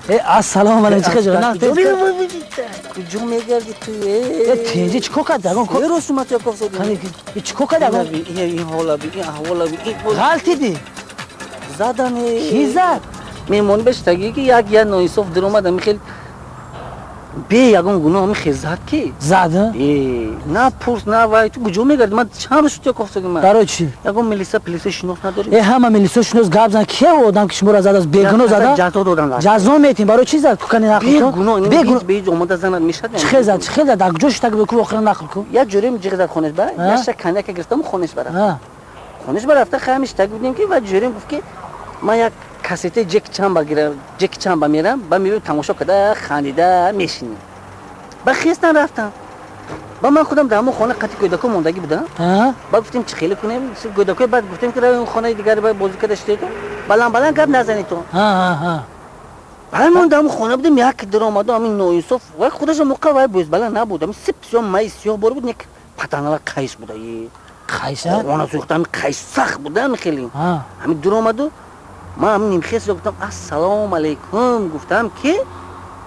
Ассалому алайкум, чӣ хел? Куҷо мегарди ту? Тинҷи чӣ кор кард? Ягон Росту матяков. Чӣ кор кард? Ягон ин ҳола, ин аҳвола. Ғалтидӣ? Задан. Кӣ зад? Меҳмон бештагӣ ки як ноинсоф даромад, ами хел бе ягон гуноҳ ами хел зад ки. Зад? На пурс, на вай. Ту куҷо мегарди? Ман чанд рӯз тяков саги ман. Барои чӣ? Ягон милиса пилиса шинос надорӣ? Э, ҳама милисо шинос. Гап зан, ки одам ки шуморо задааст, бегуноҳ зада? Ҷазо додам. Ҷазо метем. Барои чӣ зад? Кукани нақл кун. Бегуноҳ, бегуноҳ, беҳеҷ омода занад мешад. Чӣ хел зад? Чӣ хел зад? Дар куҷо шитаг ку? Охиран нақл кун. Як ҷурем ҷиғ зад хонеш ба, яша каняка гирифтам, хонеш бара. Хонеш ба рафта хами шитаг будем ки ва ҷурем гуфт ки ман як кассетаи Ҷеки Чан ба гирам, Ҷеки Чан ба мерам, ба мебинем, тамошо карда, хандида мешинем. Ба хестан рафтам. Ба ман худам дар ҳамон хона қати кӯдако мондагӣ будам. Ба гуфтем, чӣ хеле кунем кӯдакои. Баъд гуфтем ки равем хонаи дигар, ба бозӣ карда шитету баланд баланд гап назанед ту. Баъд мон дар ҳамон хона будем, як даромаду ҳамин ноинсоф, вай худаша моқа вай бӯзбаланд набуд, ҳамин сип сиёҳ, майи сиёҳ бор буд, нек патанава қайш буда. Қайша? Хона сӯхта, ҳамин қайш сахт буда, ҳамин хеле. Ҳамин дуромаду ман ҳамин нимхез гуфтам, ассалому алайкум гуфтам ки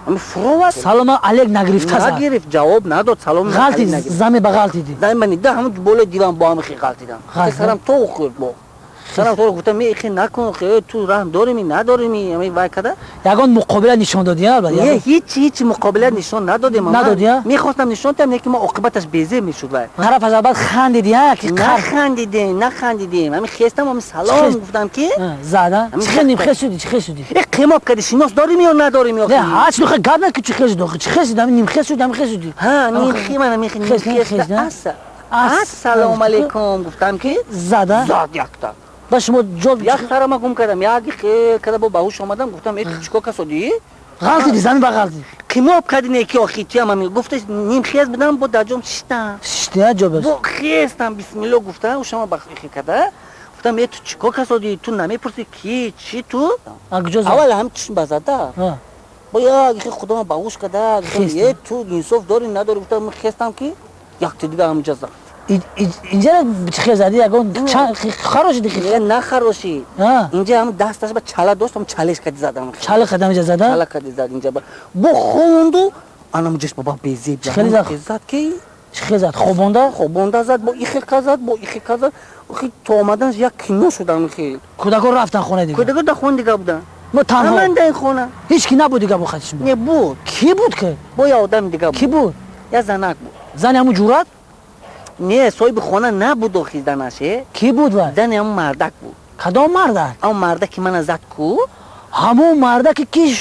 ҳамин фуровад. Салома алек нагирифта? Нагирифт, ҷавоб надод салом. Ғалти заме ба ғалтиди? Заме ба нида, ҳамин болои диван бо ҳамин хел ғалтидам, сарам то хӯрд, бо сарам то. Гуфтам, ихе накун, ту раҳм дорими, надорими, ҳамин вай када. Ягон муқобила нишон додӣ? Не, ҳеҷ ҳеҷ муқобила нишон надодем. Надодӣ? Мехостам нишон диҳам, лекин ма оқибаташ безеб мешуд вай. Тараф аз баъд хандиди ки? Нахандидем, нахандидем. Ҳамин хестам, ҳамин салом гуфтам ки. Зада? Чӣ хел нимхез шуди? Чӣ хел шуди? Э, қимоб кади, шинос дорим ё надорим ё? Не, ҳач нухе гап на ки чӣ хел шуди, чӣ хел шуди, ҳамин нимхез шуди, ҳамин хел шуди. Ҳа, нимхе, ман ҳамин нимхез. Ассалому алайкум гуфтам ки. Зада? Зад якта. Ба шумо ҷо як сарама гум кардам, як хел када, бо баҳуш омадам, гуфтам, э, ту чикор касодӣ? Ғалтиди, замин ба ғалтиди? Қимоб кади, не ки охи туям ҳамин гуфта, нимхез будам, бо дар ҷом шиштам. Шишти ҷо? Бо хестам, бисмилло гуфтам, ушама ба хе када гуфтам, э, ту чикор касодӣ? Ту намепурсӣ ки чӣ ту? Аввал ҳам чишм ба зада, бо як хе худома баҳуш када, гуфтам, э, ту инсоф дорӣ, надорӣ? Гуфтам, хестам ки якти дига ҳаминҷа зад. Инҷа чӣ хел зади? Ягон харошиди? На хароши, инҷа ҳам дасташ ба чала дошт, ҳам чалеш кади задам. Чала кадам инҷа зада? Чала кади зад инҷа, бо хонду анамуҷаш баба безеб зад ки. Чӣ хел зад? Хобонда? Хобонда зад, бо ихе ка зад, бо ихе ка зад. Охи то омаданаш як кино шудам хел. Кӯдакон рафтан хона дига? Кӯдакон дар хона дига буданд. Мо танҳо? Ман дар хона. Ҳеҷ ки набуд дига бо хати шумо? Не, буд. Кӣ буд ки? Бо як одами дига буд. Кӣ буд? Як занак буд. Зани ҳамун ҷурат? Не, соҳиби хона набуд охи занаш. Э, кӣ буд вай? Зани ҳамун мардак буд. Кадом мардак? Ҳамун мардак ки мана зад ку. Ҳамун мардаке ки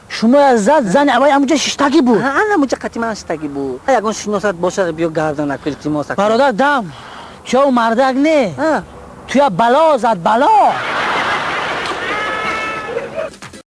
шумоя зад, зани аввай ҳамунҷа шиштагӣ буд? Ҳамунҷа қати ман шиштагӣ буд. Ягон шиносат бошад, биё гарданак, илтимос. Бародар, дам чо мардак не, туя бало зад, бало.